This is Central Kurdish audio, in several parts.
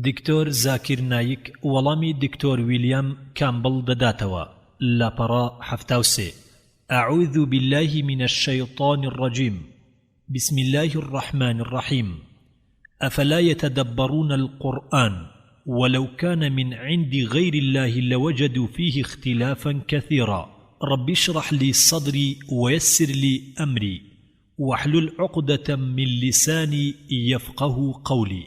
دکتۆر زاکیر نایک وەڵامی دکتۆر ویلیام کامبڵ دەداتەوە، لاپەڕە 73. اعوذ باللە من الشیطان الرجیم بسم اللە الرحمن الرحیم افلا یتدبرون القرآن ولو کان من عند غیر اللە لوجدوا فیه اختلافا کثیرا رب اشرح لی صدری ویسر لی امری واحلل عقدە من لسانی یفقهوا قولی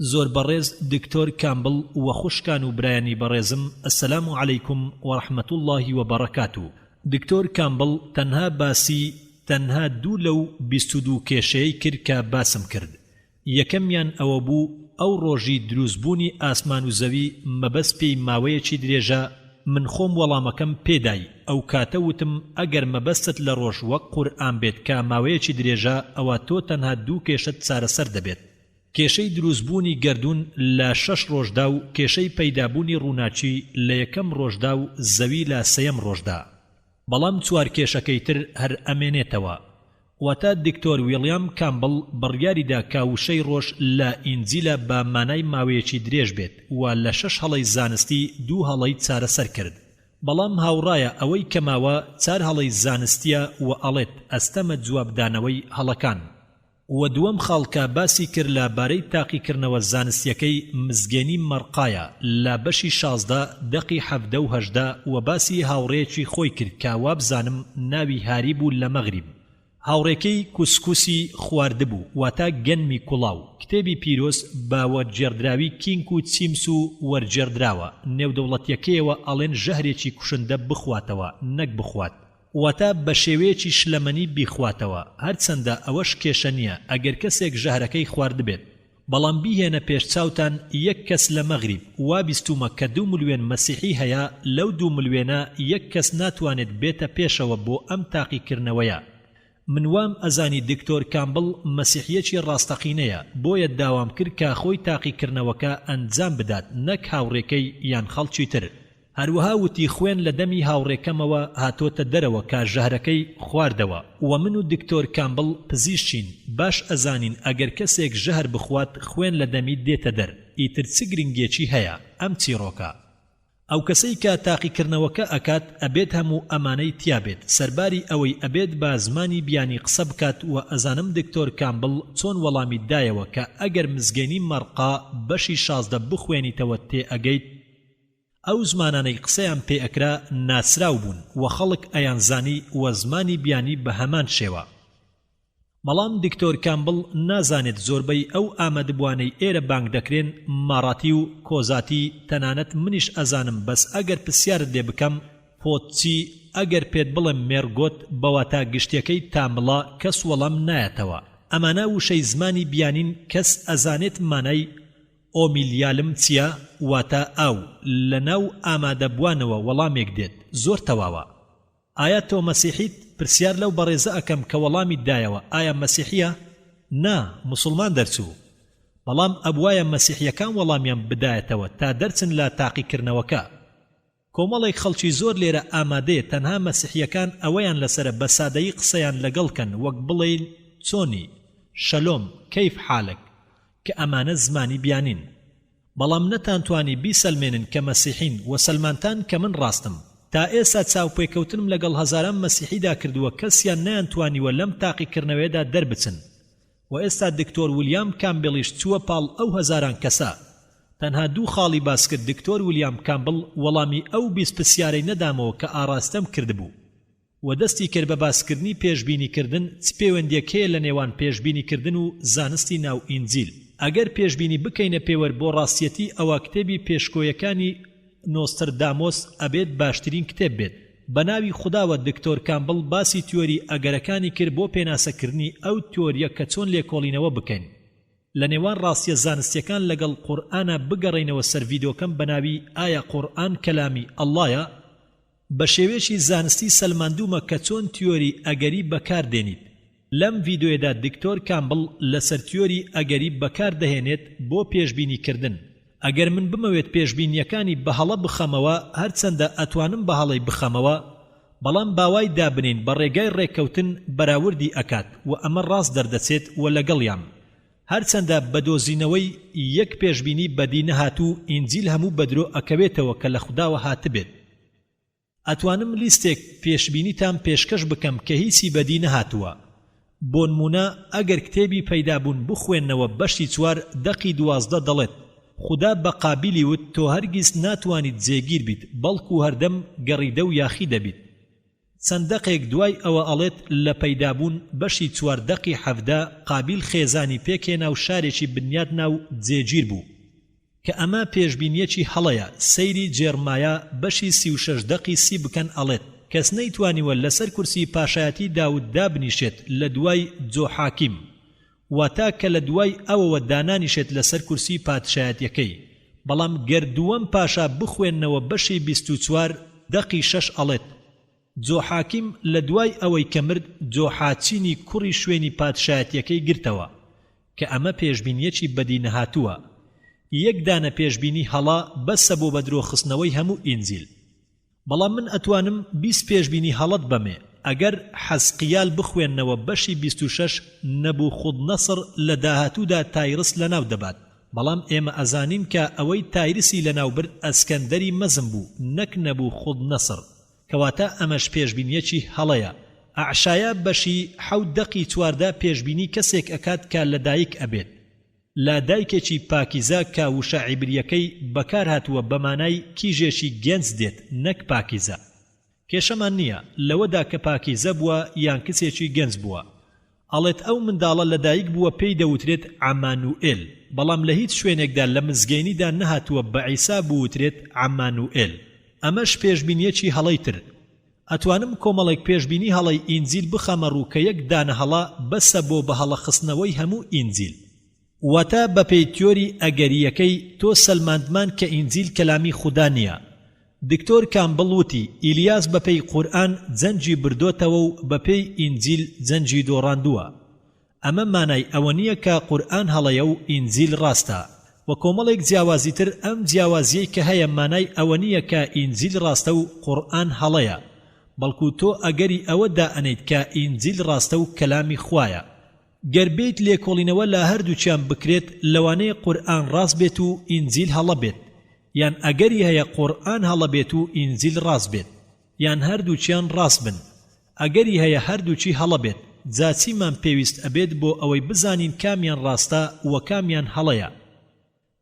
زۆر بەڕێز دکتۆر کامبڵ وە خوشکان و برایانی بەڕێزم السلام علیکم ورحمە اللە وبرکاته دکتۆر کامبڵ تەنها باسی تەنها دوو لەو 22 کێشەیەی کرد کە باسم کرد یەکەمیان ئەوەبوو ئەو ڕۆژی دروست بوونی ئاسمان و زەوی مەبەست پێی ماوەیەکی درێژە، من خۆم وەڵامەکەم پێ دای، ئەوکاتە وتم ئەگەر مەبەستت لە ڕۆژ وەک قورئان بێت کە ماوەیەکی درێژە ئەوە تۆ تەنها دوو کێشەت چارەسەر دەبێت، کێشەی دروست بوونی گەردوون لە شەش ڕۆژدا و کێشەی پەیدابوونی ڕووناکی لە یەکەم ڕۆژدا و زەوی لە سێیەم ڕۆژدا. بەڵام چوار کێشەکەی تر هەر ئەمێنێتەوە. واتە دکتۆر ویڵیام کامبڵ بڕیاری دا کە وشەی ڕۆژ لە ئینجیلە بە مانای ماوەیەکی درێژ بێت و لە شەش هەڵەی زانستی دوو هەڵەی چارەسەر کرد. بەڵام هاوڕایە ئەوەی کە ماوە چار هەڵەی زانستیە و ئەڵێت ئەستەمە جواب دانەوەی هەڵەکان. وە دووەم خاڵ کە باسی کرد لە بارەی تاقیکردنەوە زانستیەکەی مزگێنی مەرقایە لە بەشی 16 دەقی 17 و 18 وە باسی هاوڕێیەکی خۆی کرد کە وابزانم ناوی هاری بوو لە مەغریب هاوڕێکەی کوسکوسی خواردبوو واتە گەنمی کوڵاو کتێبی پیرۆز بە وەرگێڕدراوی کینگ و چیمس و وەرگێڕدراوە نێودەوڵەتیەکەیەوە ئەڵێن ژەهرێکی کوشندە بخواتەوە نەک بخوات واتە بە شێوەیەکی شلەمەنی بیخواتەوە، هەرچەندە ئەوەش کێشە نییە ئەگەر کەسێک ژەهرەکەی خواردبێت، بەڵام بیهێنە پێش چاوتان یەک کەس لە مەغریب، وا بیستوومە کە دوو ملوێن مەسیحی هەیە، لەو دوو ملوێنە یەک کەس ناتوانێت بێتە پێشەوە بۆ ئەم تاقیکردنەوەیە. من وام ئەزانی دکتۆر کامبڵ مەسیحیەکی ڕاستەقینەیە، بۆیە داوام کرد کە خۆی تاقیکردنەوەکە ئەنجام بدات نەک هاوڕێکەی یان خەڵکی تر. هەروەها وتی خوێن لە دەمی هاوڕێکەمەوە هاتۆتە دەرەوە کە ژەهرەکەی خواردەوە وە من و دکتۆر کامبڵ پزیشکین باش ئەزانین ئەگەر کەسێک ژەهر بخوات خوێن لە دەمی دێتە دەر ئیتر چ گرنگیەکی هەیە ئەم چیڕۆکە ئەو کەسەی کە تاقیکردنەوەکە ئەکات ئەبێت هەموو ئەمانەی تیابێت سەرباری ئەوەی ئەبێت بە زمانی بیانی قسە بکات وە ئەزانم دکتۆر کامبڵ چۆن وەڵامی دایەوە کە ئەگەر مزگێنی مەڕقا بەشی 16 بخوێنیتەوە تێئەگەیت ئەو زمانانەی قسەیان پێ ئەکرا ناسراو بوون و خەڵک ئەیانزانی و زمانی بیانی بە هەمان شێوە. بەڵام دکتۆر کامبڵ نازانێت زۆربەی ئەو ئامادبوانەی ئێرە بانگ دەکرێن ماراتی و کۆزاتی تەنانەت منیش ئەزانم بەس ئەگەر پسیارت لێ بکەم پۆتچی ئەگەر پێت بڵێم مێرگۆت بە واتا گشتیەکەی تامڵە کەس وەڵام نایەتەوە ئەمانە وشەی زمانی بیانین کەس ئەزانێت مانای ئۆمیلیالم چیە؟ واتە ئاو، لە ناو ئامادەبوانەوە وەڵامێک دێت، زۆر تەواوە. ئایا تۆ مەسیحیت؟ پرسیار لەو بەڕێزە ئەکەم کە وەڵامی دایەوە ئایا مەسیحیە؟ نا، موسڵمان دەرچوو. بەڵام ئەبوایە مەسیحیەکان وەڵامیان بدایەتەوە تا دەرچن لە تاقیکردنەوەکە. کۆمەڵێک خەڵکی زۆر لێرە ئامادەیە تەنها مەسیحیەکان ئەوەیان لەسەرە بە سادەیی قسەیان لەگەڵ کەن وەک بڵێین چۆنی، شەلۆم، کەیف حالک، کە ئەمانە زمانی بیانین. بەڵام نەتانتوانی بیسەلمێنن کە مەسیحین وە سەلمانتان کە من ڕاستم. تا ئێستا چاوپێکەوتنم لەگەڵ هەزاران مەسیحیدا کردووە کەسیان نەیانتوانیوە لەم تاقیکردنەوەیەدا دەربچن. وە ئێستا دکتۆر ولیام کامبڵیش چووە پاڵ ئەو هەزاران کەسە. تەنها دوو خاڵی باس کرد دکتۆر ولیام کامبڵ وەڵامی ئەو 20 پرسیارەی نەدامەوە کە ئاڕاستەم کردبوو. وە دەستی کرد بە باسکردنی پێشبینی کردن چ پێوەندیەک هەیە لە نێوان پێشبینی کردن و زانستی ناو ئینجیل. ئەگەر پێشبینی بکەینە پێوەر بۆ ڕاستیەتی ئەوا کتێبی پێشکۆیەکانی نۆستردامۆس ئەبێت باشترین کتێب بێت. بە ناوی خوداوە دکتۆر کامبڵ باسی تیۆری ئەگەرەکانی کرد بۆ پێناسەکردنی ئەو تیۆریە کە چۆن لێکۆڵینەوە بکەین لە نێوان ڕاستیە زانستیەکان لەگەڵ قورئانا بگەڕێینەوە سەر ڤیدۆکەم بەناوی ئایا قورئان کەلامی اللە یە؟ بە شێوەیەکی زانستی سەلماندوومە کە چۆن تیۆری ئەگەری بەکار دێنیت. لەم ڤیدۆیەدا دکتۆر کامبڵ لەسەر تیۆری ئەگەری بەکار دەهێنێت بۆ پێشبینی کردن. ئەگەر من بمەوێت پێشبینیەکانی بە هەڵە بخەمەوە هەرچەندە ئەتوانم بە هەڵەی بخەمەوە بەڵام با وای دابنێین بە ڕێگای ڕێککەوتن بەراوردی ئەکات و ئەمە ڕاست دەردەچێت و لەگەڵیام. هەرچەندە بە دۆزینەوەی یەک پێشبینی بەدی نەهاتوو ئینجیل هەموو بەدرۆ ئەکەوێتەوە کە لە خوداوە هاتبێت. ئەتوانم لیستێک پێشبینیتان پێشکەش بکەم کە هیچی بەدی نەهاتووە. بۆنموونە ئەگەر کتێبی پەیدابوون بخوێننەوە بەشی چوار دەقی 12 دەڵێت خودا بە قابیلی وت تۆ هەرگیز ناتوانیت جێگیر بیت بەڵکو هەردەم گەڕیدە و یاخی دەبیت. چەند دەقێک دوای ئەوە ئەڵێت لە پەیدابوون بەشی چوار دەقی 17 قابیل خێزانی پێکهێنا و شارێکی بنیادنا و جێگیر بوو. کە ئەمە پێشبینیەکی هەڵەیە، سەیری جێڕمایا بەشی 36 دەقی سی بکەن ئەڵێت، کەس نەیتوانیوە لەسەر کورسی پاشایەتی داود دابنیشێت لە دوای جۆحاکیم، واتە کە لە دوای ئەوەوە دانانیشێت لەسەر کورسی پادشایەتیەکەی، بەڵام گەر دووەم پاشا بخوێننەوە بەشی 24 دەقی شەش ئەڵێت، جۆحاکیم لە دوای ئەوەی کە مرد جۆحاچینی کوڕی شوێنی پادشایەتیەکەی گرتەوە، کە ئەمە پێشبینیەکی بەدی نەهاتووە. یەک دانە پێشبینی هەڵە بەسە بۆ بەدرۆ خستنەوەی هەموو ئینجیل. بەڵام من ئەتوانم 20 پێشبینی هەڵەت بەمێ، ئەگەر حەزقیال بخوێننەوە بەشی 26 نەبوخودنەسڕ لە داهاتوودا تایرس لەناو دەبات، بەڵام ئێمە ئەزانین کە ئەوەی تایرسی لەناو برد ئەسکەندەری مەزن بوو نەک نەبوخودنەسڕ. کەواتە ئەمەش پێشبینیەکی هەڵەیە. ئەعشایا بەشی حەوت دەقی 14 پێشبینی کەسێک ئەکات کە لەدایک ئەبێت لە دایکێکی پاکیزە کە وشە عیبریەکەی بەکار هاتووە بە مانای کیژێکی گەنج دێت نەک پاکیزە. کێشەمان نییە لەوەدا کە پاکیزە بووە یان کچێکی گەنج بووە. ئەڵێت ئەو منداڵە لەدایک بووە پێی دەوترێت عەمانوئێل، بەڵام لە هیچ شوێنێکدا لە مزگێنیدا نەهاتووە بە عیسا بوترێت عەمانوئێل. ئەمەش پێشبینیەکی هەڵەی تر. ئەتوانم کۆمەڵێک پێشبینی هەڵەی ئینجیل بخەمە ڕوو کە یەک دانە هەڵە بەسە بۆ بە هەڵە خستنەوەی هەموو ئینجیل. واتە بەپێی تیۆری ئەگەرییەکەی تۆ سەلماندمان کە ئینجیل کەلامی خودا نییە. دکتۆر کامبڵ وتی ئیلیاس بەپێی قورئان جەنگی بردۆتەوە و بەپێی ئینجیل جەنگی دۆڕاندووە. ئەمە مانای ئەوە نییە کە قورئان هەڵەیە و ئینجیل ڕاستە. وە کۆمەڵێک جیاوازی تر ئەم جیاوازیەی کە هەیە مانای ئەوە نییە کە ئینجیل ڕاستە و قورئان هەڵەیە بەڵکو تۆ ئەگەری ئەوە دائەنێیت کە ئینجیل ڕاستە و کەلامی خوایە. گەر بێیت لێکۆڵینەوە لە هەردووکیان بکرێت لەوانەیە قورئان ڕاست بێت و ئینجیل هەڵە بێت یان ئەگەری هەیە قورئان هەڵە بێت و ئینجیل ڕاست بێت یان هەردووکیان ڕاست بن ئەگەری هەیە هەردووکی هەڵە بێت جا چیمان پێویست ئەبێت بۆ ئەوەی بزانین کامیان ڕاستە وە کامیان هەڵەیە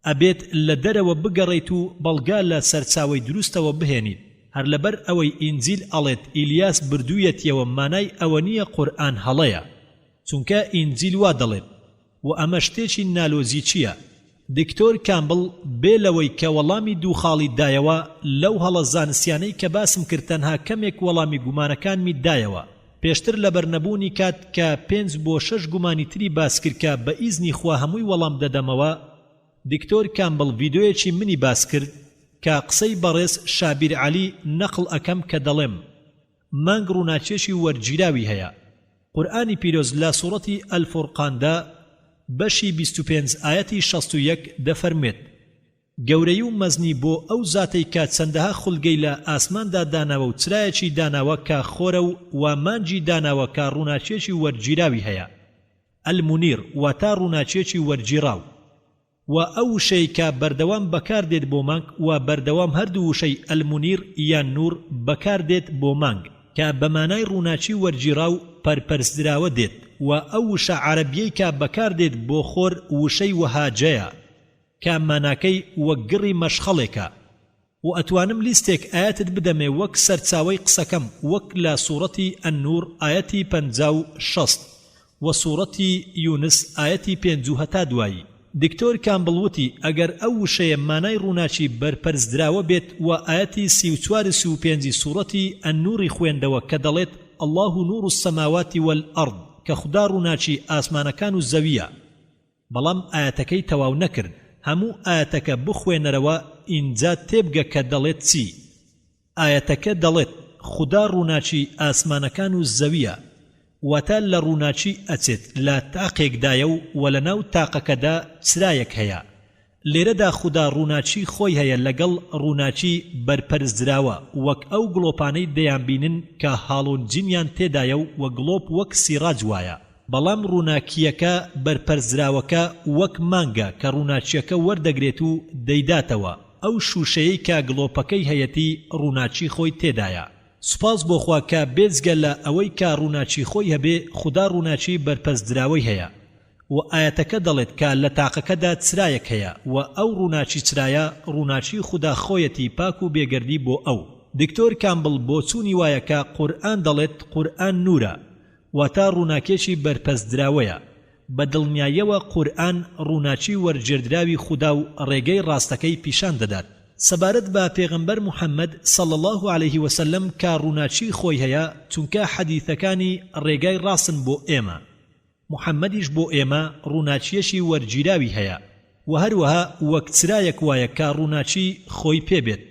ئەبێت لە دەرەوە بگەڕێیت و بەڵگە لە سەرچاوەی دروستەوە بهێنیت، هەر لەبەر ئەوەی ئینجیل ئەڵێت ئیلیاس بردوویەتیەوە مانای ئەوە نییە قورئان هەڵەیە، چونکە ئینجیل وا دەڵێت، وە ئەمە شتێکی نالۆجیکییە. دکتۆر کامبڵ بێ لەوەی کە وەڵامی دوو خاڵی دایەوە، لەو هەڵە زانستیانەی کە باسم کرد تەنها کەمێک وەڵامی گومانەکانمی دایەوە، پێشتر لەبەر نەبوونی کات کە پێنج بۆ شەش گومانی تری باس کرد کە بە ئیزنی خوا هەمووی وەڵام دەدەمەوە، دکتۆر کامبڵ ڤیدۆیەکی منی باس کرد کە قسەی بەڕێز شابیر عەلی نەقڵ ئەکەم کە دەڵێم مانگ ڕووناکیەکی وەرگیراوی هەیە قورئانی پیرۆز لە سوڕەتی الفرقاندا بەشی 25 ئایەتی 61 دەفەرموێت گەورەیی و مەزنی بۆ ئەو زاتەی کە چەندەها خولگەی لە ئاسماندا داناوە و چرایەکی داناوە کە خۆرە و وە مانگی داناوە کە ڕووناکیەکی وەرگیراوی هەیە المنیر واتە ڕووناکیەکی وەرگیڕاو وە ئەو وشەی کە بەردەوام بەکار دێت بۆ مانگ وە بەردەوام هەردوو وشەی المنیر یان نور بەکار دێت بۆ مانگ کە بە مانای ڕووناکی وەرگیڕاو پەرپەرچدراوە دێت وە ئەو وشە عەرەبیەی کە بەکار دێت بۆ خۆر وشەی وەهاجەیە کە ماناکەی وەک گڕی مەشخەڵێکە و ئەتوانم لیستێک ئایەتت بدەمێ وەک سەرچاوەی قسەکەم وەک لە سوڕەتی النور ئایەتی 50 و 60 وە سوڕەتی یونس ئایەتی پێنج و هەتا دوایی. دکتۆر کامبڵ وتی ئەگەر ئەو وشەیە مانای ڕووناکی بەرپەرچدراوە بێت وە ئایەتی 34 و 35 ی سوڕەتی النوری خوێندەوە کە دەڵێت اللە نور السماوات والارض کە خودا ڕووناکی ئاسمانەکان و زەویە بەڵام ئایەتەکەی تەواو نەکرد هەموو ئایەتەکە بخوێنەرەوە ئینجا تێبگە کە دەڵێت چی ئایەتەکە دەڵێت خودا ڕووناکی ئاسمانەکان و زەویە واتە لە ڕووناکی ئەچێت لە تاقێکدایە و وە لەناو تاقەکەدا چرایەک هەیە لێرەدا خودا ڕووناکی خۆی هەیە لەگەڵ ڕووناکی بەرپەرچدراوە وەک ئەو گڵۆپانەی دەیانبینن کە هاڵۆنجینیان تێدایە و وە گڵۆپ وەک سیڕاج وایە. بەڵام ڕووناکییەکە بەرپەرچدراوەکە وەک مانگە کە ڕووناکییەکە وەردەگرێت و دەیداتەوە، ئەو شووشەیەی کە گڵۆپەکەی هەیەتی ڕووناکی خۆی تێدایە. سوپاس بۆ خوا کە بێجگە لە ئەوەی کە ڕووناکی خۆی هەبێ خودا ڕووناکی بەرپەرچدراوەی هەیە. وە ئایەتەکە دەڵێت کە لە تاقەکەدا چرایەک هەیە وە ئەو ڕووناکی چرایە ڕووناکی خودا خۆیەتی پاک و بێگەردی بۆ ئەو. دکتۆر کامبڵ بۆچوونی وایە کە قورئان دەڵێت قورئان نورە واتە ڕووناکێکی بەرپەرچدراوەیە بە دڵنیاییەوە قورئان ڕووناکی وەرگێردراوی خودا و ڕێگەی ڕاستەکەی پیشان دەدات. سەبارەت بە پێغەمبەر محمد صلی اللە علیه وسلم کە ڕووناکی خۆی هەیە چونکە حەدیثەکانی ڕێگای ڕاستن بۆ ئێمە محمدیش بۆ ئێمە ڕووناکییەکی وەرگیراوی هەیە وە هەروەها وەک چرایەک وایە کە ڕووناکی خۆی پێ بێت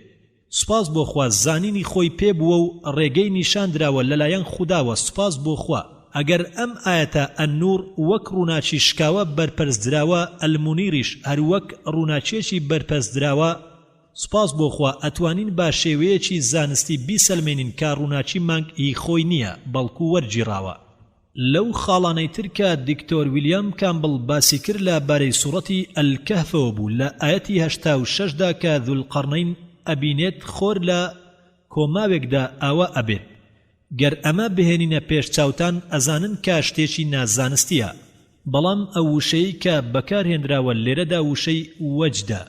سوپاس بۆ خوا زانینی خۆی پێ بووە و ڕێگەی نیشان دراوە لەلایەن خوداوە سوپاس بۆ خوا ئەگەر ئەم ئایەتە النور وەک ڕووناکی شکاوە بەرپەرچدراوە المنیریش هەروەک ڕووناکیەکی بەرپەرچدراوە سوپاس بۆ خوا ئەتوانین با شێوەیەکی زانستی بیسەلمێنین کە ڕووناکی مانگ هی خۆی نیە بەڵکو وەرگیڕاوە. لەو خاڵانەی تر کە دکتۆر ویلیام کامبڵ باسی کرد لە بارەی سوڕەتی الکهفەوە بوو لە ئایەتی 86 دا کە ذوالقرنین ئەبینێت خۆر لە کۆماوێکدا ئاوا ئەبێت گەر ئەمە بهێنینە پێش چاوتان ئەزانن کە شتێکی نا زانستیە بەڵام ئەو وشەیەی کە بەکار هێنراوە لێرەدا وشەی وەجدە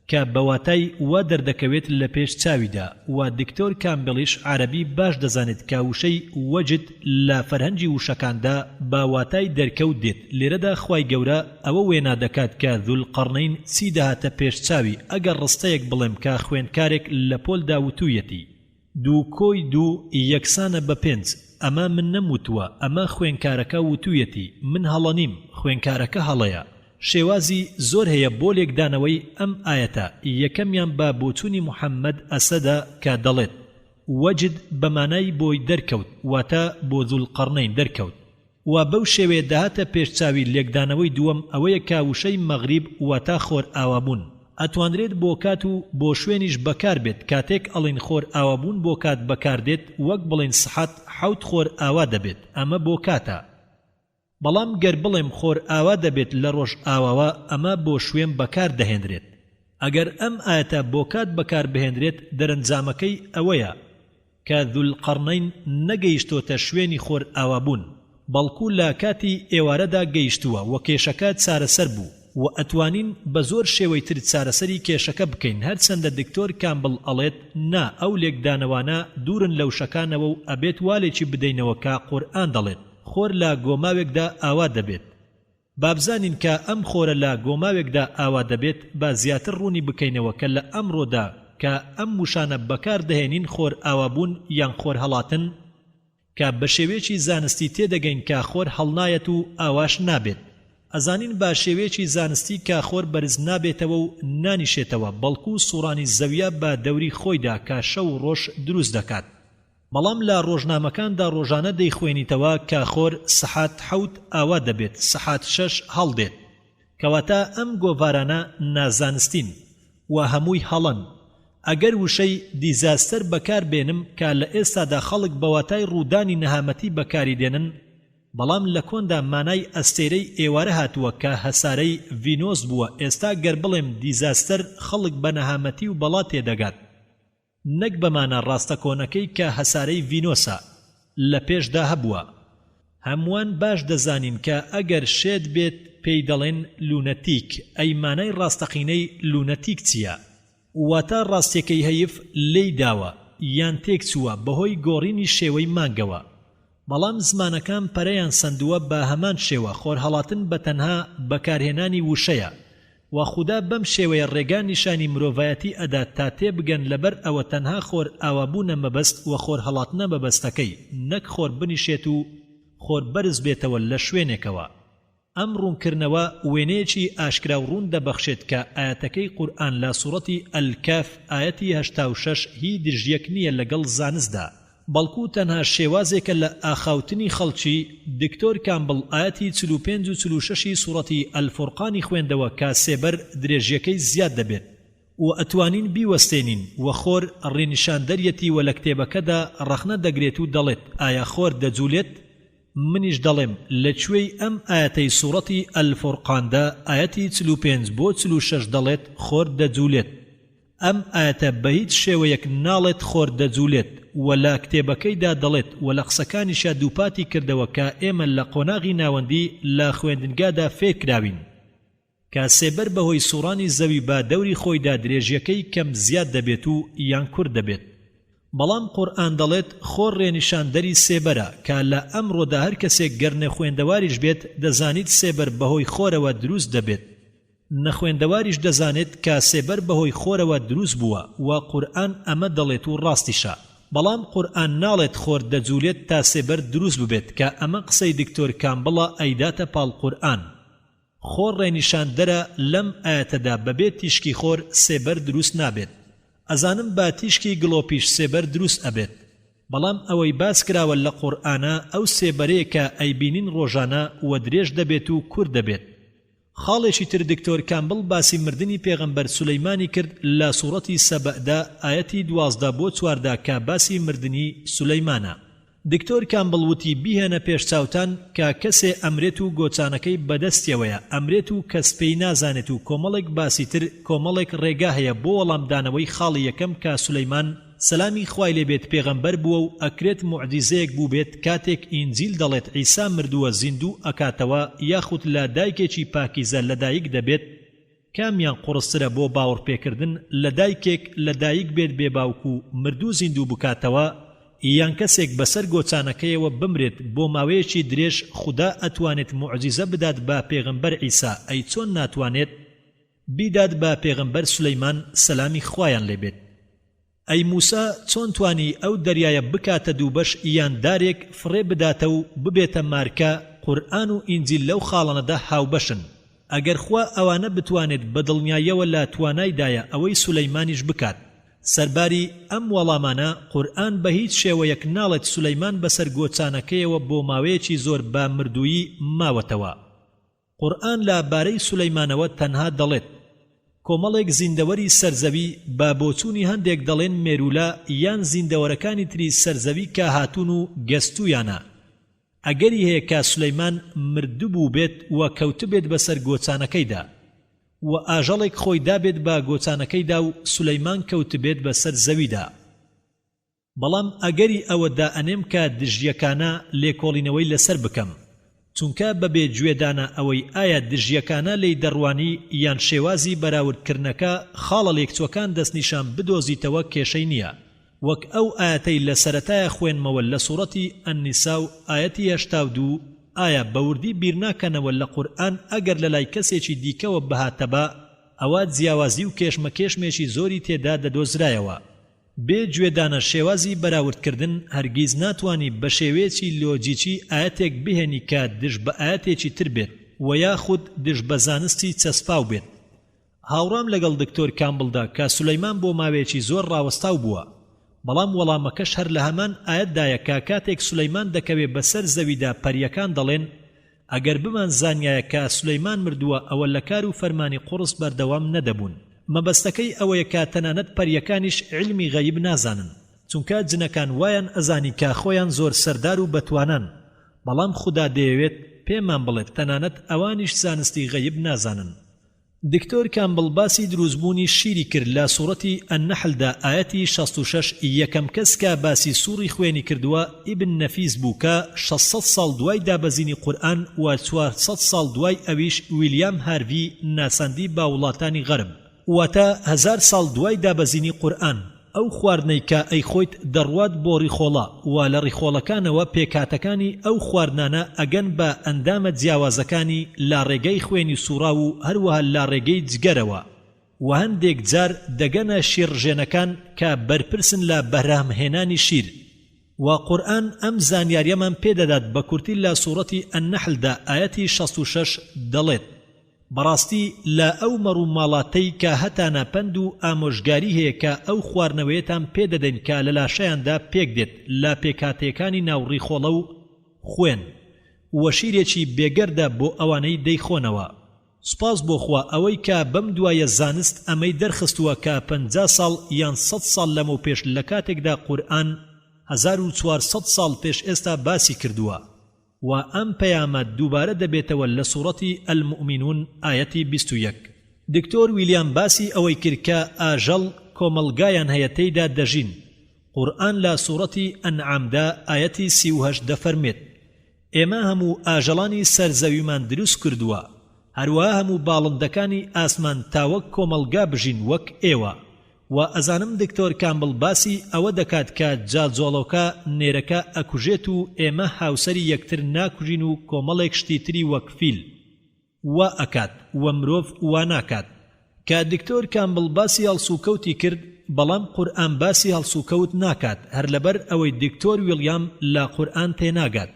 کە بە واتای وا دەردەکەوێت لە پێش چاویدا و دکتۆر کامبڵیش عەرەبی باش دەزانێت کە وشەی وەجد لە فەرهەنگی وشەکاندا بە واتای دەرکەوت دێت لێرەدا خوای گەورە ئەوە وێنا دەکات کە ذوالقرنین چی دەهاتە پێش چاوی ئەگەر ڕستەیەک بڵێم کە خوێندکارێک لە پۆلدا وتوویەتی دوو کۆی دوو یەکسانە بە پێنج، ئەمە من نەم وتووە، ئەمە خوێنکارەکە وتوویەتی، من هەڵە نیم، خوێنکارەکە هەڵەیە. شێوازی زۆر هەیە بۆ لێکدانەوەی ئەم ئایەتە، یەکەمیان بە بۆچوونی محەممەد ئەسەدە کە دەڵێت، وەجد بە مانای بۆی دەرکەوت، واتە بۆ زولقەڕنەین دەرکەوت. و بەو شێوەیە دەهاتە پێش چاوی لێکدانەوەی دووەم ئەوەیە کە وشەی مەغریب واتا خۆر ئاوابوون ئەتوانرێت بۆ کات و بۆ شوێنیش بەکار بێت کاتێک ئەڵێین خۆر ئاوابوون بۆ کات بەکار دێت وەک بڵێین سحات حەوت خۆر ئاوا دەبێت ئەمە بۆ کاتە بەڵام گەر بڵێم خۆر ئاوا دەبێت لە ڕۆژ ئاواوە ئەمە بۆ شوێن بەکار دەهێنرێت ئەگەر ئەم ئایەتە بۆ کات بەکار بهێنرێت دەرەنجامەکەی ئەوەیە کە ذوالقرنین نەگەیشتۆتە شوێنی خۆر ئاوابوون بەڵکو لە کاتی ئێوارەدا گەیشتووە وە کێشەکە چارەسەر بوو وە ئەتوانین بە زۆر شێوەی تر چارەسەری کێشەکە بکەین هەرچەندە دکتۆر کامبڵ ئەڵێت نا ئەو لێکدانەوانە دوورن لە وشەکانەوە و ئەبێت وا لێکی بدەینەوە کە قورئان دەڵێت خۆر لە گۆماوێکدا ئاوا دەبێت بابزانین کە ئەم خۆرە لە گۆماوێکدا ئاوا دەبێت با زیاتر ڕوونی بکەینەوە کە لە ئەمڕۆدا کە ئەم وشانە بەکار دەهێنین خۆر ئاوابوون یان خۆر هەڵاتن کە بە شێوەیەکی زانستی تێدەگەین کە خۆر هەڵنایەت و ئاواش نابێت ئەزانین بە شێوەیەکی زانستی کە خۆر بەرز نابێتەوە و نانیشێتەوە بەڵکو سوڕانی زەویە بە دەوری خۆیدا کە شەو و ڕۆژ دروست دەکات. بەڵام لە ڕۆژنامەکاندا ڕۆژانە دەیخوێنیتەوە کە خۆر سەحات حەوت ئاوا دەبێت سەحات شەش هەڵدێت. کەواتە ئەم گۆڤارانە نازانستین و هەمووی هەڵەن. ئەگەر وشەی disaster بەکار بێنم کە لە ئێستادا خەڵک بە واتای ڕوودانی نەهامەتی بەکاری دێنن، بەڵام لە کۆندا مانای ئەستێرەی ئێوارە هاتووە کە هەسارەی ڤینۆس بووە ئێستا گەر بڵێم disaster خەڵک بە نەهامەتی و بەڵا تێدەگات. نەک بە مانا ڕاستە کۆنەکەی کە هەسارەی ڤینۆسە، لە پێشدا هەبووە. هەمووان باش دەزانین کە ئەگەر شێت بێت پێی دەڵێن lunatic، ئەی مانای ڕاستەقینەی lunatic چییە؟ واتا ڕاستیەکەی هەیف لێی داوە یان تێکچووە بەهۆی گۆڕینی شێوەی مانگەوە. بەڵام زمانەکان پەرەیان سەندووە بە هەمان شێوە خۆرهەڵاتن بە تەنها بەکارهێنانی وشەیە وە خودا بەم شێوەیە ڕێگا نیشانی مرۆڤایەتی ئەدات تا تێبگەن لەبەر ئەوە تەنها خۆر ئاوابوونە مەبەست وە خۆر هەڵاتنە مەبەستەکەی نەک خۆر بنیشێت و خۆر بەرز بێتەوە لە شوێنێکەوە. ئەم ڕوونکردنەوە وێنەیەکی ئاشکرا و ڕوون دەبەخشێت کە ئایەتەکەی قورئان لە سوڕەتی الکهف ئایەتی 86 هی دژیەک نییە لەگەڵ زانستدا بەڵکو تەنها شێوازێکە لە ئاخاوتنی خەڵکی، دکتۆر کامبڵ ئایەتی 45 و 46 ی سوڕەتی الفرقانی خوێندەوە کە سێبەر درێژیەکەی زیاد دەبێت و ئەتوانین بیوەستێنین وە خۆر ڕێنیشاندەریەتی وە لە کتێبەکەدا ڕەخنە دەگرێت و دەڵێت ئایا خۆر دەجولێت؟ منیش دەڵێم لە کوێی ئەم ئایەتەی سوڕەتی الفرقاندا ئایەتی 45 بۆ 46 دەڵێت خۆر دەجولێت؟ ئەم ئایەتە بە هیچ شێوەیەک ناڵێت خۆر دەجولێت وە لە کتێبەکەیدا دەڵێت وە لە قسەکانیشیا دووپاتی کردەوە کە ئێمە لە قۆناغی ناوەندی لە خوێندنگادا فێرکراوین کە سێبەر بەهۆی سوڕانی زەوی بە دەوری خۆیدا درێژیەکەی کەم زیاد دەبێت و یان کورت دەبێت بەڵام قورئان دەڵێت خۆر ڕێنیشاندەری سێبەرە کە لە ئەمڕۆدا هەر کەسێک گەر نەخوێندەواریش بێت دەزانیت سێبەر بەهۆی خۆرەوە دروست دەبێت نەخوێندەواریش دەزانێت کە سێبەر بەهۆی خۆرەوە دروست بووە وە قورئان ئەمە دەڵێت و ڕاستیشە بەڵام قورئان ناڵێت خۆر دەجولێت تا سێبەر دروست ببێت کە ئەمە قسەی دکتۆر کامبڵە ئەیداتە پاڵ قورئان. خۆر ڕێنیشاندەرە لەم ئایەتەدا بەبێ تیشکی خۆر سێبەر دروست نابێت ئەزانم بە تیشکی گڵۆپیش سێبەر دروست ئەبێت بەڵام ئەوەی باس کراوە لە قورئانا ئەو سێبەرەیە کە ئەیبینین ڕۆژانە وە درێژ دەبێت و کورت دەبێت خاڵێکی تر دکتۆر کامبڵ باسی مردنی پێغەمبەر سولەیمانی کرد لە سوڕەتی سەبەدا ئایەتی 12 بۆ 14 کە باسی مردنی سولەیمانە دکتۆر کامبڵ وتی بیهێنە پێش چاوتان کە کەسێ ئەمرێت و گۆچانەکەی بەدەستیەوەیە ئەمرێت و کەس پێی نازانێت و کۆمەڵێک باسی تر کۆمەڵێک ڕێگا هەیە بۆ وەڵامدانەوەی خاڵی یەکەم کە سولەیمان سەلامی خوای لێ بێت پێغەمبەر بووە و ئەکرێت موعجیزەیەک بووبێت کاتێک ئینجیل دەڵێت عیسا مردووە زیندوو ئەکاتەوە یاخود لە دایکێکی پاکیزە لەدایک دەبێت کامیان قوڕسترە بۆ باوەڕپێکردن لە دایکێک لە دایک بێت بێ باوک و مردوو زیندوو بکاتەوە یان کەسێک بەسەر گۆچانەکەیەوە بمرێت بۆ ماوەیەکی درێژ خودا ئەتوانێت موعجیزە بدات بە پێغەمبەر عیسا ئەی چۆن ناتوانێت بیدات بە پێغەمبەر سولەیمان سەلامی خوایان لێ بێت. ئەی موسا چۆن توانی ئەو دەریایە بکاتە دووبەش یان دارێک فڕێ بداتە و ببێتە مارکە، قورئان و ئینجیل لەو خاڵانەدا هاوبەشن، ئەگەر خوا ئەوانە بتوانێت بەدڵنیاییەوە لە توانایدایە ئەوەی سولەیمانیش بکات. سەرباری ئەم وەڵامانە قورئان بە هیچ شێوەیەک ناڵێت سولەیمان بەسەر گۆچانەکەیەوە بۆ ماوەیەکی زۆر بە مردوویی ماوەتەوە. قورئان لە بارەی سولەیمانەوە تەنها دەڵێت، کۆمەڵێک زیندەوەری سەر زەوی بە بۆچوونی هەندێک دەڵێن مێروولە یان زیندەوەرەکانی تری سەر زەوی کە هاتوون و گەستوویانە، ئەگەری هەیە کە سولەیمان مردبووبێت و کەوتبێت بەسەر گۆچانەکەیدا و ئاژەڵێک خۆی دابێت بە گۆچانەکەیدا و سولەیمان کەوتبێت بەسەر زەویدا. بەڵام ئەگەری ئەوە دائەنێم کە دژیەکانە لێکۆڵینەوەی لەسەر بکەم، چونکە بەبێ گوێدانە ئەوەی ئایا دژیەکانە لێی دەڕوانی یان شێوازی بەراوردکردنەکە خاڵە لێکچوەکان دەستنیشان بدۆزیتەوە کێشەی نیە وەک ئەو ئایەتەی لە سەرەتایا خوێنمەوە لە سوڕەتی النساء ئایەتی 82 ئایا بەوردی بیرناکەنەوە لە قورئان ئەگەر لەلای کەسێکی دیکەوە بهاتەبا ئەوا جیاوازی و کێشمەکێشمێکی زۆری تێدا دەدۆزرایەوە. بێ گوێدانە شێوازی بەراوردکردن هەرگیز ناتوانی بە شێوەیەکی لۆجیکی ئایەتێک بهێنی کە دژ بە ئایەتێکی تر بێت وە یاخود دژ بە زانستی چەسپاو بێت. هاوڕام لەگەڵ دکتۆر کامبڵدا کە سولەیمان بۆ ماوەیەکی زۆر ڕاوەستاو بووە. بەڵام وەڵامەکەش هەر لە هەمان ئایەتدایە کە کاتێک سولەیمان دەکەوێ بەسەر زەویدا پەرییەکان دەڵێن ئەگەر بمان زانیایە کە سولەیمان مردووە ئەوە لە کار و فەرمانی قوڕس بەردەوام نەدەبوون. مەبەستەکەی ئەوەیە کە تەنانەت پەرییەکانیش عیلمی غەیب نازانن. چونکە جنەکان وایان ئەزانی کە خۆیان زۆر سەردار و بەتوانان. بەڵام خودا دەیەوێت پێمان بڵێت تەنانەت ئەوانیش زانستی غەیب نازانن. دکتۆر کامبڵ باسی دروستبوونی شیری کرد لە سوڕەتی النحل دا ئایەتی 66 یەکەم کەس کە باسی سوڕی خوێنی کردووە ئیبن نەفیس بوو کە 600 ساڵ دوای دابەزینی قورئان و 400 ساڵ دوای ئەویش ویلیام هارڤی ناساندی بە وڵاتانی غەرب واتە هەزار ساڵ دوای دابەزینی قورئان. ئەو خواردنەی کە ئەیخۆیت دەڕوات بۆ ڕیخۆڵە و لە ڕیخۆڵەکانەوە پێکهاتەکانی ئەو خواردنانە ئەگەن بە ئەندامە جیاوازەکانی لە ڕێگەی خوێنی سوڕاو و هەروەها لە ڕێگەی جگەرەوە و هەندێک جار دەگەنە شیرڕژێنەکان کە بەرپرسن لە بەرهەمهێنانی شیر و قورئان ئەم زانیاریەمان پێ دەدات بە کورتی لە سوڕەتی النحل دا ئایەتی 66 دەڵێت، بەڕاستی لە ئەو مەڕ و ماڵاتەی کە هەتانە پەند و ئامۆژگاری هەیە کە ئەو خواردنەوەیەتان پێ دەدەین کە لە لاشەیاندا پێک دێت لە پێکهاتەیەکانی ناو ڕیخۆڵە و خوێن وە شیرێکی بێگەردە بۆ ئەوانەی دەیخۆنەوە. سوپاس بۆ خوا ئەوەی کە بەم دوایە زانست ئەمەی دەرخستووە کە 50 ساڵ یان سەد ساڵ لەمەوپێش لە کاتێکدا قورئان 1400 ساڵ پێش ئێستا باسی کردووە. وە ئەم پەیامە دووبارە دەبێتەوە لە سوڕەتی المومینون ئایەتی 21. دکتۆر ویلیام باسی ئەوەی کرد کە ئاژەڵ کۆمەڵگایان هەیە تێیدا دەژین، قورئان لە سوڕەتی ئەنعامدا ئایەتی 38 دەفەرموێت، ئێمە هەموو ئاژەڵانی سەر زەویمان دروست کردووە، هەروەها هەموو باڵندەکانی ئاسمان تا وەک کۆمەڵگا بژین وەک ئێوە. وا ئەزانم دکتۆر کامبڵ باسی ئەوە دەکات کە جاجۆڵۆکە نێرەکە ئەکوژێت و ئێمە هاوسەری یەکتر ناکوژین و کۆمەڵێک شتی تری وەک فیل. وا ئەکات و مرۆڤ وا ناکات. کە دکتۆر کامبڵ باسی هەڵسوکەوتی کرد بەڵام قورئان باسی هەڵسوکەوت ناکات هەر لەبەر ئەوەی دکتۆر ویڵیام لە قورئان تێناگات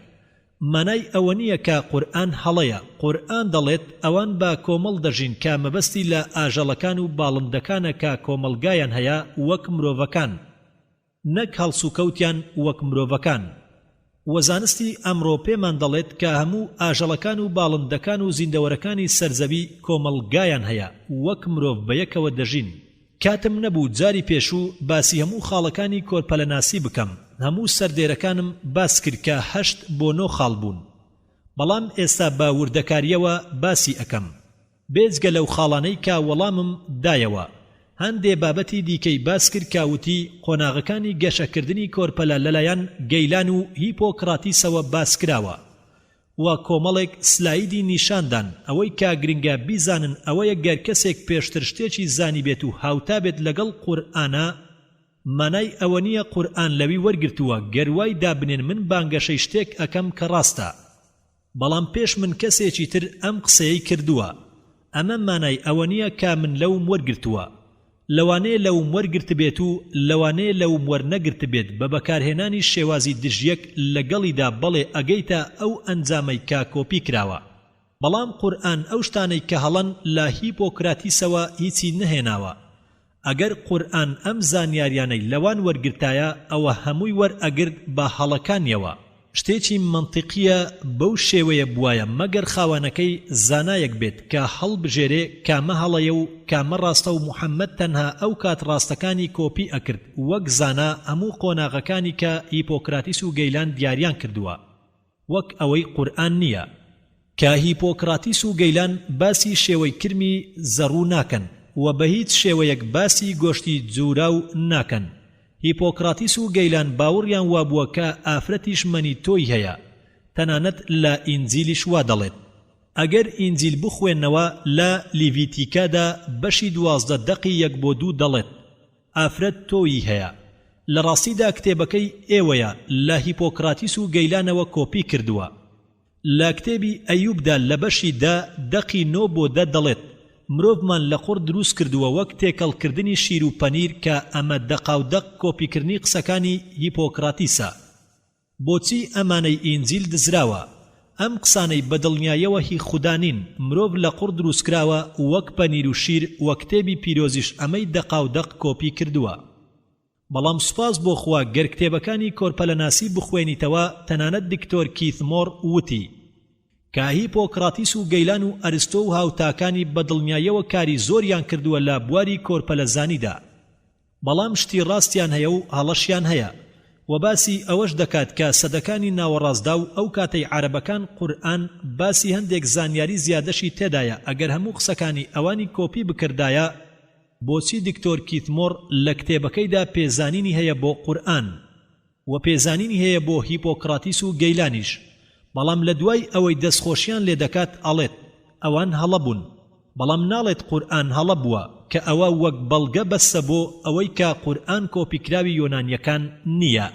مانای ئەوە نیە کە قورئان هەڵەیە قورئان دەڵێت ئەوان بە کۆمەڵ دەژین کە مەبەستی لە ئاژەڵەکان و باڵندەکانە کە کۆمەڵگایان هەیە وەک مرۆڤەکان نەک هەڵسوکەوتیان وەک مرۆڤەکان. وە زانستی ئەمڕۆ پێمان دەڵێت کە هەموو ئاژەڵەکان و باڵندەکان و زیندەوەرەکانی سەر زەوی کۆمەڵگایان هەیە وەک مرۆڤ بەیەکەوە دەژین. کاتم نەبوو جاری پێشوو باسی هەموو خاڵەکانی کۆرپەلەناسی بکەم، هەموو سەردێرەکانم باس کرد کە هەشت بۆ نۆ خاڵ بوون. بەڵام ئێستا بە وردەکارییەوە باسی ئەکەم. بێجگە لەو خاڵانەی کە وەڵامم دایەوە، هەندێ بابەتی دیکەی باس کرد کە وتی قۆناغەکانی گەشەکردنی کۆرپەلە لەلایەن گەیلان و هیپۆکراتیسەوە باس کراوە و کۆمەڵێک سلایدی نیشان دان، ئەوەی کە گرنگە بیزانن ئەوەیە گەر کەسێک پێشتر شتێکی زانیبێت و هاوتا بێت لەگەڵ قورئانا مانای ئەوە نییە قورئان لەوی وەرگرتووە، گەر وای دابنێن من بانگەشەی شتێک ئەکەم کە ڕاستە. بەڵام پێش من کەسێکی تر ئەم قسەیەی کردووە، ئەمە مانای ئەوە نییە کە من لەوم وەرگرتووە. لەوانەیە لەوم وەرگرتبێت و لەوانەیە لەوم وەرنەگرتبێت بە بەکارهێنانی شێوازی دژیەک لەگەڵیدا بەڵێ ئەگەیتە ئەو ئەنجامەی کە کۆپی کراوە. بەڵام قورئان ئەو شتانەی کە هەڵەن لە هیپۆکراتیسەوە هیچی نەهێناوە. ئەگەر قورئان ئەم زانیاریانەی لەوان وەرگرتایە ئەوە هەمووی وەرئەگرت بە هەڵەکانیەوە. شتێکی مەنتیقیە بەو شێوەیە بوایە مەگەر خاوەنەکەی زانایەک بێت کە هەڵبژێرێ کامە هەڵەیە و کامە ڕاستە و محمد تەنها ئەو کات ڕاستەکانی کۆپی ئەکرد وەک زانا هەموو قۆناغەکانی کە هیپۆکراتیس و گەیلان دیاریان کردوە. وەک ئەوەی قورئان نییە. کە هیپۆکراتیس و گەیلان باسی شێوەی کرمی زەڕوو ناکەن و بە هیچ شێوەیەک باسی گۆشتی جووراو ناکەن. هیپۆکراتیس و گەیلان باوڕیان وابووە کە ئافرەتیش مەنی تۆی هەیە. تەنانەت لە ئینجیلیش وا دەڵێت. ئەگەر ئینجیل بخوێننەوە لە لیڤیتیکادا بەشی 12 دەقی یەک بۆ دوو دەڵێت. ئافرەت تۆوی هەیە. لە ڕاستیدا کتێبەکەی ئێوەیە لە هیپۆکراتیس و گەیلانەوە کۆپی کردووە. لە کتێبی ئەیوبدا لە بەشی دە دەقی نۆ بۆ دە دەڵێت مرۆڤمان لە قوڕ دروست کردووە وەک تێکەڵ کردنی شیر و پەنیر کە ئەمە دەقاودەق کۆپیکردنی قسەکانی هیپۆکراتیسە. بۆچی ئەمانەی ئینجیل دزراوە؟ ئەم قسانەی بە دڵنیایەوە هی خودا نین، مرۆڤ لە قوڕ دروستکراوە وەک پەنیر و شیر وە کتێبی پیرۆزیش ئەمەی دەقاو دەق کۆپی کردووە. بەڵام سوپاس بۆ خوا گەر کتێبەکانی کۆرپەلەناسی بخوێنیتەوە تەنانەت دکتۆر کیث مۆر وتی کە هیپۆکراتیس و گەیلان و ئەرستۆ و هاوتاکانی بە دڵنیایەوە کاری زۆریان کردووە لە بواری کۆرپەلەزانیدا بەڵام شتی ڕاستیان هەیە و هەڵەشیان هەیە وە باسی ئەوەش دەکات کە سەدەکانی ناوەڕاستدا و ئەو کاتەی عەرەبەکان قورئان باسی هەندێک زانیاری زیادەشی تێدایە ئەگەر هەموو قسەکانی ئەوانی کۆپی بکردایە بۆچی دکتۆر کیث مۆر لە کتێبەکەیدا پێزانینی هەیە بۆ قورئان؟ وە پێزانینی هەیە بۆ هیپۆکراتیس و گەیلانیش بەڵام لە دوای ئەوەی دەستخۆشیان لێ دەکات ئەڵێت ئەوان هەڵە بوون بەڵام ناڵێت قورئان هەڵە بووە کە ئەوە وەک بەڵگە بەسە بۆ ئەوەی کە قورئان کۆپیکراوی یۆنانیەکان نیە.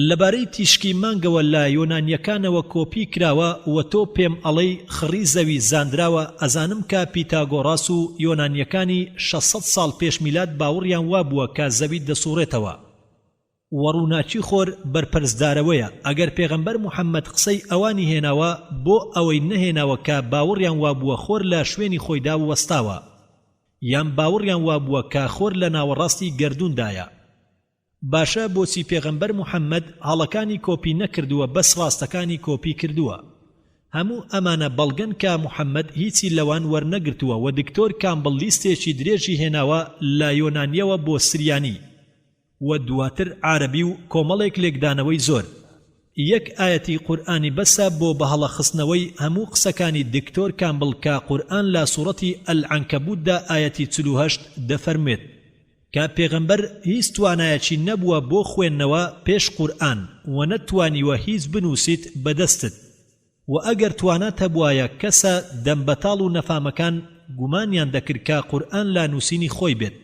لەبارەی تیشکی مانگەوە لە یۆنانیەکانەوە کۆپی کراوە وە تۆ پێم ئەڵێی خڕی زەوی زاندراوە ئەزانم کە پیتاگۆڕاس و یۆنانیەکانی 600 ساڵ پێش میلاد باوڕیان وابووە کە زەوی دەسوڕێتەوە وە ڕووناکی خۆر بەرپەرچدارەوەیە ئەگەر پێغەمبەر محمد قسەی ئەوانی هێناوە بۆ ئەوەی نەهێناوە کە باوڕیان وابووە خۆر لە شوێنی خۆیدا وەستاوە یان باوڕیان وابووە کە خۆر لە ناوەڕاستی گەردووندایە باشە بۆچی پێغەمبەر محمد هەڵەکانی کۆپی نەکردووە بەس ڕاستەکانی کۆپی کردووە هەموو ئەمانە بەڵگەن کە محمد هیچی لەوان وەرنەگرتووە وە دکتۆر کامبڵ لیستێکی درێژی هێناوە لە یۆنانیەوە بۆ سریانی و دواتر عارەبی و کۆمەڵێک لێکدانەوەی زۆر. یەک ئایەتی قورئانی بەسە بۆ بەهەڵە خستنەوەی هەموو قسەکانی دکتۆر کامبڵ کە قورئان لە سوڕەتی العنکبوت دا ئایەتی 48 دەفەرموێت کە پێغەمبەر هیچ توانایەکی نەبووە بۆ خوێندنەوە پێش قورئان وە نەتوانیوە هیچ بنوسیت بەدەستت وە ئەگەر توانات هەبوایە کەسە دەم بەتاڵ و نەفامەکان گومانیان دەکرد کە قورئان لە نوسینی خۆی بێت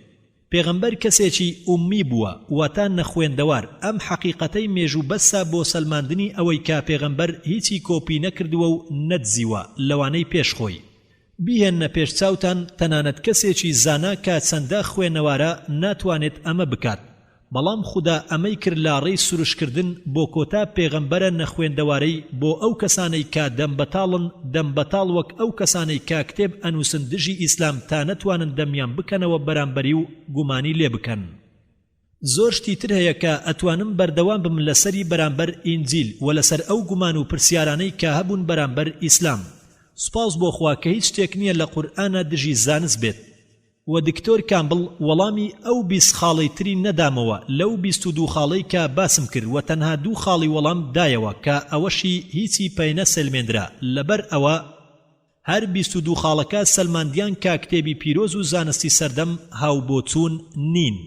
پێغەمبەر کەسێکی ئوممی بووە واتە نەخوێندەوار ئەم حەقیقەتەی مێژوو بەسە بۆ سەلماندنی ئەوەی کە پێغەمبەر هیچی کۆپی نەکردووە و نەدزیوە لەوانەی پێش خۆی بیهێننە پێش چاوتان تەنانەت کەسێکی زانا کە چەندە خوێنەوارە ناتوانێت ئەمە بکات بەڵام خودا ئەمەی کرد لە ڕێی سروشکردن بۆ کۆتا پێغەمبەرە نەخوێندەوارەی بۆ ئەو کەسانەی کە دەم بەتاڵن دەم بەتاڵ وەک ئەو کەسانەی کە کتێب ئەنوسن دژی ئیسلام تا نەتوانن دەمیان بکەنەوە بەرامبەری و گومانی لێ بکەن. زۆر شتی تر هەیە کە ئەتوانم بەردەوام بم لەسەری بەرامبەر ئینجیل وە لەسەر ئەو گومان و پرسیارانەی کە هەبوون بەرامبەر ئیسلام سوپاس بۆ خوا کە هیچ شتێک نیە لە قورئانا دژی زانست بێت وە دکتۆر کامبڵ وەڵامی ئەو 20 خاڵەی تری نەدامەوە لەو 22 خاڵەی کە باسم کرد وە تەنها دوو خاڵی وەڵام دایەوە کە ئەوەشی هیچی پێنەسەلمێندرا لەبەر ئەوە هەر 22 خاڵەکە سەلماندیان کە کتێبی پیرۆز و زانستی سەردەم هاوبۆچوون نین.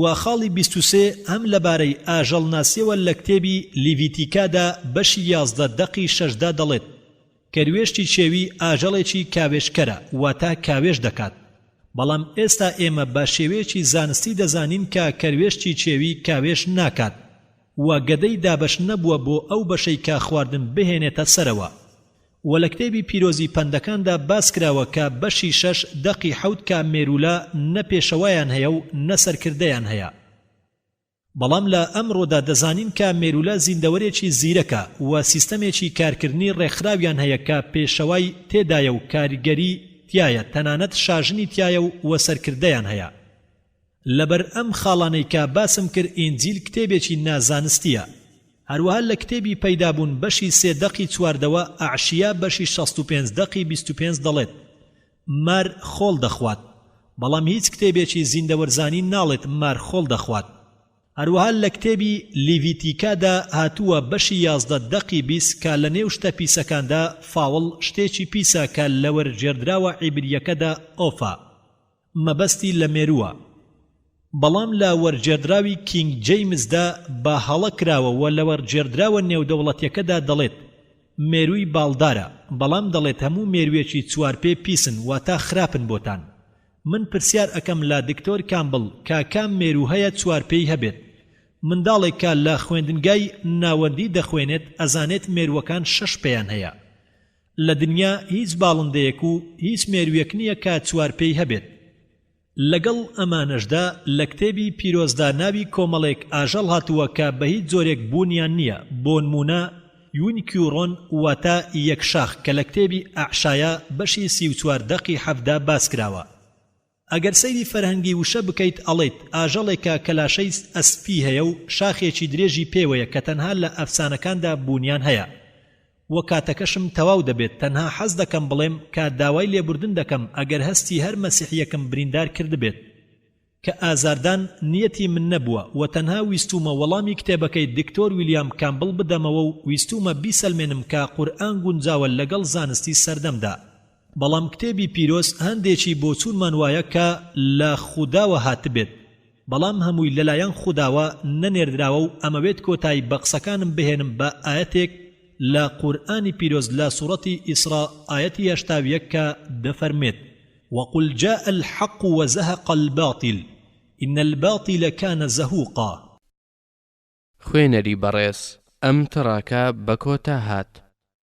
وە خاڵی 23 هەم لەبارەی ئاژەڵناسیەوە لە کتێبی لیڤیتیکادا بەشی 11 دەقی شەشدا دەڵێت کەروێشتی کێوی ئاژەڵێکی کاوێژکەرە واتە کاوێژ دەکات بەڵام ئێستا ئێمە بە شێوەیەکی زانستی دەزانین کە کەروێشتی کێوی کاوێژ ناکات و گەدەی دابەش نەبووە بۆ ئەو بەشەی کە خواردن بهێنێتە سەرەوە وە لە کتێبی پیرۆزی پەندەکاندا باس کراوە کە بەشی شەش دەقی حەوت کە مێروولە نە پێشەوایان هەیە و نە سەرکردەیان هەیە. بەڵام لە ئەمڕۆدا دەزانین کە مێروولە زیندەوەرێکی زیرەکە و سیستەمێکی کارکردنی ڕێکخراویان هەیە کە پێشەوای تێدایە و کاریگەری تیایە تەنانەت شاژنی تیایە و وە سەرکردەیان هەیە. لەبەر ئەم خاڵانەی کە باسم کرد ئینجیل کتێبێکی نا زانستیە. هەروەها لە کتێبی پەیدابوون بەشی سێ دەقی چواردەوە ئەعشیا بەشی 65 دەقی 25 دەڵێت مار خۆڵ دەخوات بەڵام هیچ کتێبێکی زیندەوەرزانی ناڵێت مار خۆڵ دەخوات. هەروەها لە کتێبی لیڤیتیکادا هاتووە بەشی 11 دەقی 20 کە لە نێو شتە پیسەکاندا فاوڵ شتێکی پیسە کە لەوەرگێڕدراوە عیبرییەکەدا ئۆفا مەبەستی لە مێرووە. بەڵام لە وەرگێڕدراوی کینگ جەیمسدا بە هەڵە کراوە و لە وەرگێڕدراوە نێودەوڵەتیەکەدا دەڵێت مێرووی باڵدارە، بەڵام دەڵێت هەموو مێرووێکی چوارپێ پیسن واتە خراپن بۆتان. من پرسیار ئەکەم لە دکتۆر کامبڵ کە کام مێروو هەیە چوارپێی هەبێت؟ منداڵێک کە لە خوێندنگای ناوەندی دەخوێنێت ئەزانێت مێرووەکان شەش پێیان هەیە. لە دنیا هیچ باڵندەیەک و هیچ مێروویەک نییە کە چوار پێی هەبێت. لەگەڵ ئەمانەشدا لە کتێبی پیرۆزدا ناوی کۆمەڵێک ئاژەڵ هاتووە کە بە هیچ جۆرێک بوونیان نییە، بۆنموونە یونکیورۆن واتە یەک شاخ کە لە کتێبی ئەعشایا بەشی 34 دەقی حەفدا باسکراوە. ئەگەر سەیری فەرهەنگی وشە بکەیت ئەڵێیت ئاژەڵێکە کە لاشەی ئەسپی هەیە و شاخێکی درێژی پێوەیە کە تەنها لە ئەفسانەکاندا بوونیان هەیە وە کاتەکەشم تەواو دەبێت تەنها حەز دەکەم بڵێم کە داوای لێبوردن دەکەم ئەگەر هەستی هەر مەسیحیەکم بریندار کردبێت کە ئازاردان نیەتی من نەبووە وە تەنها ویستومە وەڵامی کتێبەکەی دکتۆر ویلیام کامبڵ بدەمەوە و ویستومە بیسەلمێنم کە قورئان گونجاوە لەگەڵ زانستی سەردەمدا. بەڵام کتێبی پیرۆز هەندێکی بۆچوونمان وایە کە لە خوداوە هاتبێت بەڵام هەمووی لەلایەن خوداوە نەنێردراوە و ئەمەوێت کۆتایی بە قسەکانم بهێنم بە ئایەتێک لە قورئانی پیرۆز لە سوڕەتی ئیسڕا ئایەتی 81 کە دەفەرموێت وقل جاء الحق وزهق الباطل ان الباطل کان زهوقا. خوێنەری بەڕێز ئەم تڕاکە بە کۆتا هات.